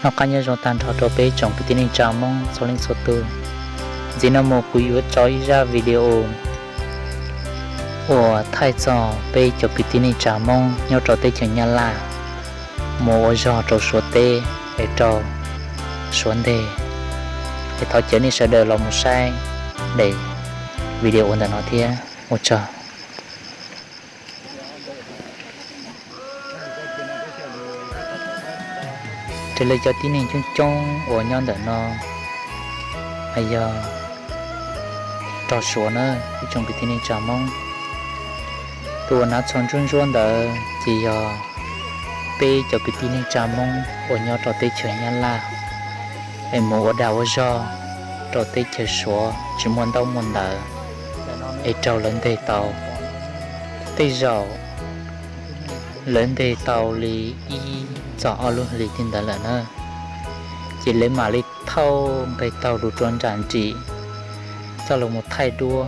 Noj qab nyob zoo tag nrho rau peb tsoom kwv tij neej tsa Hmoob txhua leej txhua tus. Ntxiv no mus kuv yuav tso ib zaj video uas thaij txog peb cov kwv tij neej tsa Hmoob nyob rau teb chaws Nyab Laj mus ua zog rau Suav teb es raug Suav ntes. Es thov caw nej sawv daws los mus saib daim video ntawm no thiab. Ua tsaug. Raws li cov tib neeg coob coob uas nyob ntawm no yog raug Suav na, ib tsoom kwv tij neej tsa Hmoob. Tus uas hnav txhos ntsuab ntsuab ntawd ces yog peb cov kwv tij neej tsa Hmoob uas nyob rau teb chaws Nyab Laj es mus ua dag ua zog rau teb chaws Suav tsis muaj ntaub muaj ntawv es raug lawv ntes tau. Tej zaum lawv ntes tau li ib txog ob lub hlis tej ntawd lawm na, ces lawv mam li thauj nqe taug lus rau nram nrim coj los mus thaij duab.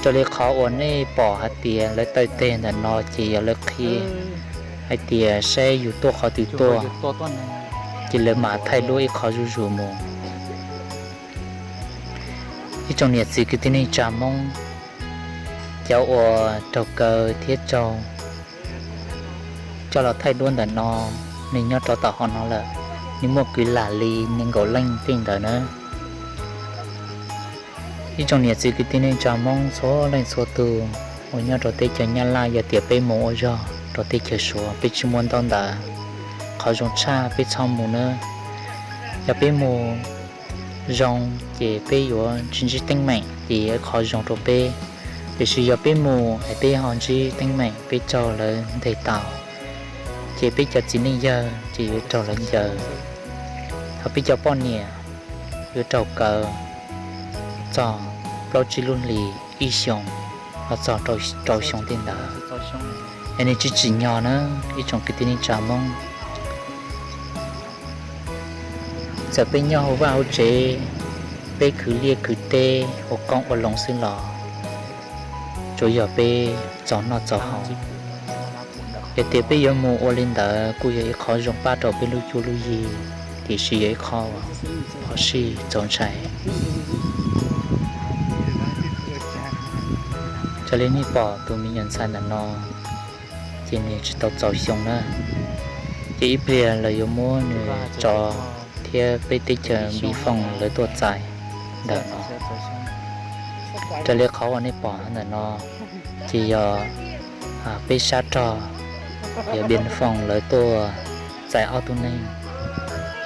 Raws li qhov uas nej pom hais tias lawv taw teg ntawm no ces yog lawv qhia hais tias saib yus tuaj qhov twg tuaj, ces lawv mam thaij duab ib qho zuj zus mus. Ib tsoom niam txiv kwv tij neej tsa Hmoob, cov uas raug kaw thiab raug coj los thaij duab ntawm no, nws nyob rau tom hauv no lawm, nws muaj kwv lam li nees nkaum leej tej ntawd na. Ib tsoom niam txiv kwv tij neej tsa Hmoob txhua leej txhua tus uas nyob rau teb chaws Nyab Laj, yog tias peb mus ua zog rau teb chaws Suav peb tsis muaj ntaub ntawv, qhov zoo tshaj peb txhob mus nawb. Yog peb mus zoo ces peb yuav tsis ntsib teeb meem ces yog ib qho zoo rau peb. Tiam sis yog peb mus es peb ho ntsib teeb meem peb raug lawv ntes tau, ces peb cov txiv neej yawg ces yuav raug lawv ncaws. Ho peb cov poj niam yuav raug kaw txog plaub tsib lub hlis, ib xyoos los txog rau xyoo tej ntawd, es nws tsis tsim nyog na, ib tsoom kwv tij neej tsa Hmoob. Txawm peb nyob hauv vaj hauv tsev, peb khwv liaj khwv teb ua qoob ua loo xwb los tsuas yog peb txaus noj txaus haus. Yog tias peb yuav mus ua li ntawd kuj yog ib qho zoo pab rau peb lub cuab lub yig, tiam sis yog ib qho phom sij txaus ntshai. Raws li nej pom tus me nyuam ntxhais ntawm no, ces nws tsis tau txaus xyoo na, ces ib pliag lawv yuav muab nws tso thiab peb teb chaws npis foom lawv tuaj txais ntawm no. Raws li qhov uas nej pom ntawm no, ces yog peb sab rog, yog npis foom lawv tuaj txais ob tug neeg.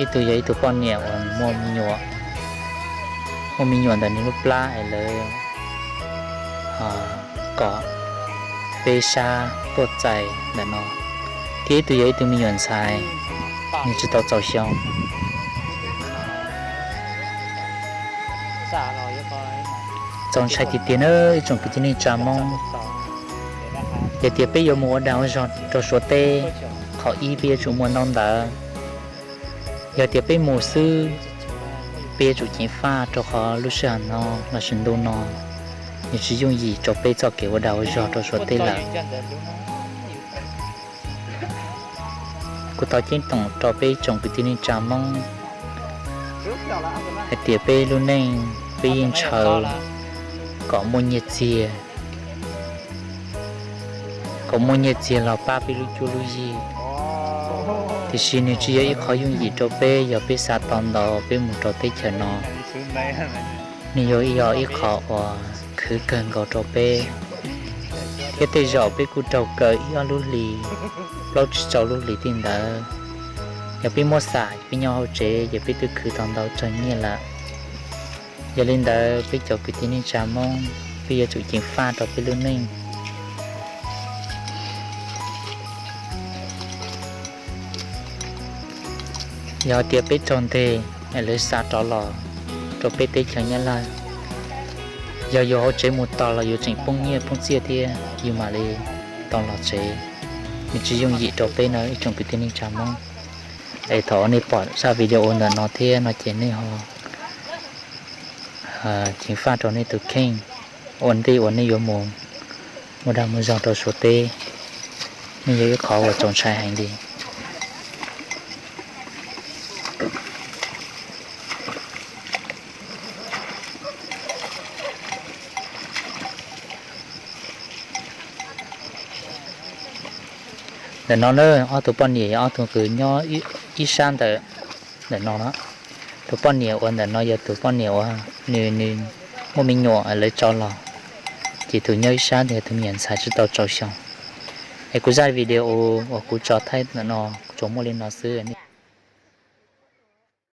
Ib tug yog ib tug poj niam uas muaj me nyuam, muaj me nyuam ntawm nws lub plab es lawv kom peb sab tuaj txais ntawm no, thiab ib tug yog ib tug me nyuam ntxhais, nws tsis tau txaus xyoo. Txaus ntshai tiag tiag na ib tsoom kwv tij neej tsa Hmoob. Yog tias peb yuav mus ua dag ua zog rau Suav teb, qhov ib peb yuav tsum muaj ntaub ntawv. Yog tias peb mus xwb, peb yuav tsum ceev faj rau qhov lub sij hawm no lossis ntu no nws tsis yooj yim rau peb txoj kev ua dag ua zog rau Suav teb lawm. Kuv thov ceeb toom rau peb tsoom kwv tij neej tsa Hmoob hais tias peb lub neej peb yeej ntshaw kom muaj nyiaj txiag, kom muaj nyiaj txiag los pab peb lub cuab lub yig. Tiam sis nws tsis yog ib qho yooj yim rau peb yog peb xav tau ntau peb mus rau teb chaws no. Nws yuav yog ib qho uas khwv kawg nkaus rau peb, thiab tej zaum peb kuj raug kaw ib ob lub hlis, plaub tsib rau lub hlis tej ntawd. Yog peb muab xam peb nyob hauv tsev ces peb twb khwv tau ntau tsawg nyiaj lawm. Yog li ntawd peb cov kwv tij neej tsa Hmoob, peb yuav tsum ceev faj rau peb lub neej. Yog tias peb raug ntes es lawv xa rov los rau peb teb chaws Nyab Laj, yog yus hauv tsev mus tos los yus tseem poob nyiaj poob txiaj thiab yus mam li tau los tsev. Nws tsis yooj yim rau peb no ib tsoom kwv tij neej tsa Hmoob. Es thaum nej pom zaj video ntawm no thiab no ces nej ho ceev faj rau nej tus kheej ua ntej uas nej yuav mus ua dag mus zog rau Suav teb. Nws yog ib qho uas txaus ntshai heev li. Ntawm no na, ob tug poj niam yog ob tug kws nyob ib sab ntawm, ntawm no na. Tus poj niam uas ntawm no yog tus poj niam uas nws, nws muaj me nyuam lawv tso los, ces tus nyob ib sab ntawd yog tus me nyuam ntxhais tsis tau rau xyoo. Es kuv zaj video uas kuv tso thaij ntawm no tsuas muaj li no xwb.